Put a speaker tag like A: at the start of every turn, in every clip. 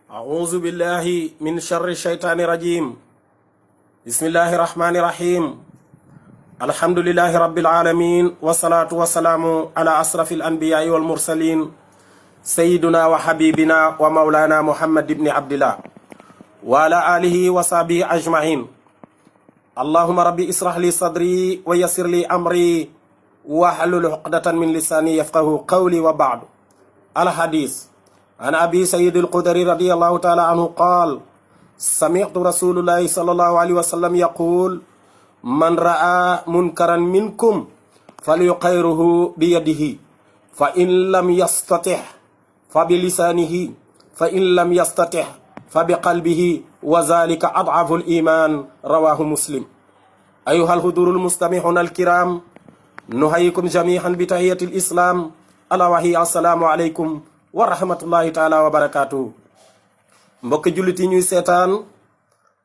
A: أعوذ بالله من شر الشيطان الرجيم. بسم الله الرحمن الرحيم. الحمد لله رب العالمين والصلاة والسلام على أشرف الأنبياء والمرسلين سيدنا وحبيبنا ومولانا محمد بن عبد الله وعلى آله وصحبه أجمعين. اللهم ربي اسرح لي صدري ويسر لي أمري واحلل عقدة من لساني يفقه قولي. وبعد. الحديث عن أبي سيد الخدري رضي الله تعالى عنه قال: سمعت رسول الله صلى الله عليه وسلم يقول: من رأى منكرا منكم فليغيره بيده فإن لم يستطع فبلسانه فإن لم يستطع فبقلبه وذلك أضعف الإيمان. رواه مسلم. أيها الحضور المستمعون الكرام، نحييكم جميعا بتحية الإسلام ألا وهي السلام عليكم wa rahmatullahi taala wa barakaatu. mbokki jullit yi ñuy seetaan,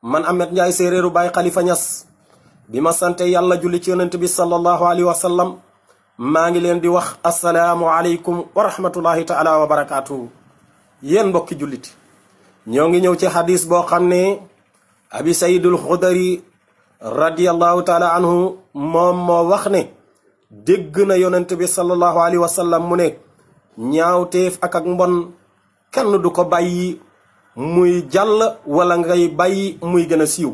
A: man Ahmed Ndiaye séeréeru Baay Xalifa Ñas bi ma sante yàlla julli ci yonent bi sallallahu alayhi wa sallam, maa ngi leen di wax assalaamu aleykum wa rahmatullahi taala wa barakaatu. yéen mbokki jullit, ñoo ngi ñëw ci hadis boo xam ne abi sayidul xudari radiyallahu taala anhu moom moo wax ne dégg na yonent bi sallallahu alayhi wa sallam mu ne ñaawteef ak mbon kenn du ko bàyyi muy jàll wala ngay bàyyi muy gën a siiw.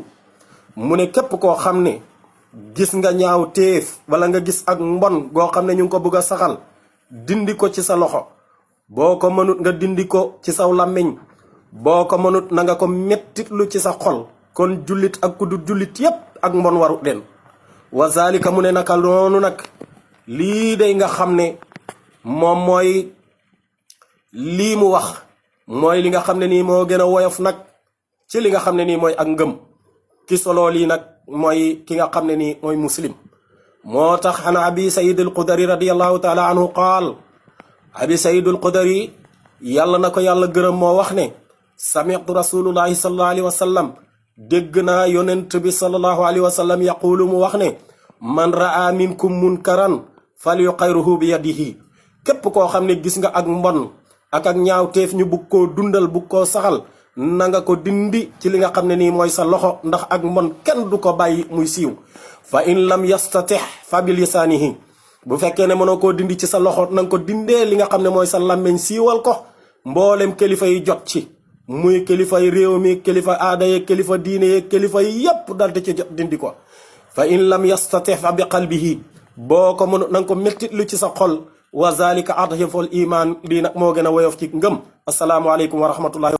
A: mu ne képp koo xam ne gis nga ñaawteef wala nga gis ak mbon goo xam ne ñu ngi ko bëgg a saxal, dindi ko ci sa loxo. boo ko mënut nga dindi ko ci saw làmmiñ, boo ko mënut na nga ko mettitlu ci sa xol. kon jullit ak ku du jullit yépp ak mbon waru leen. wa zalika mu ne naka noonu nag lii day nga xam ne moom mooy lii mu wax mooy li nga xam ne nii moo gën a woyof nag ci li nga xam ne nii mooy ak ngëm. ki solo lii nag mooy ki nga xam ne nii mooy muslim. moo tax xana abi sayid al xudari radiallahu taala anhu qaal, abi sayid al xudari yàlla na ko yàlla gërëm moo wax ne sami'tu rasulullahi sallallahu alayhi wa sallam, dégg naa yonent bi sallallahu alayhi wa sallam yaqulu mu wax ne man ra'a minkum munkaran falyughayyirhu bi yadihi. képp koo xam ne gis nga ak mbon ak ñaawteef ñu bugg koo dundal bugg koo saxal, na nga ko dindi ci li nga xam ne nii mooy sa loxo, ndax ak mbon kenn du ko bàyyi muy siiw. fa in lam yastatih fa bi lisaanihi. bu fekkee ne mënoo koo dindi ci sa loxo, na nga ko dindee li nga xam ne mooy sa làmmeñ, siiwal ko mboolem kilifa yi jot ci, muy kilifa yi réew mi, kilifa aada yeeg kilifa diine yeeg kilifa yi yépp dal di ci jot dindi ko. fa in lam yastatih fa bi qalbihi. boo ko mënu na nga ko mettit lu ci sa xol. wa zalika adhaful iman. lii nag moo gën a woyof ci ngëm. assalaamu aleykum wa rahmatullahi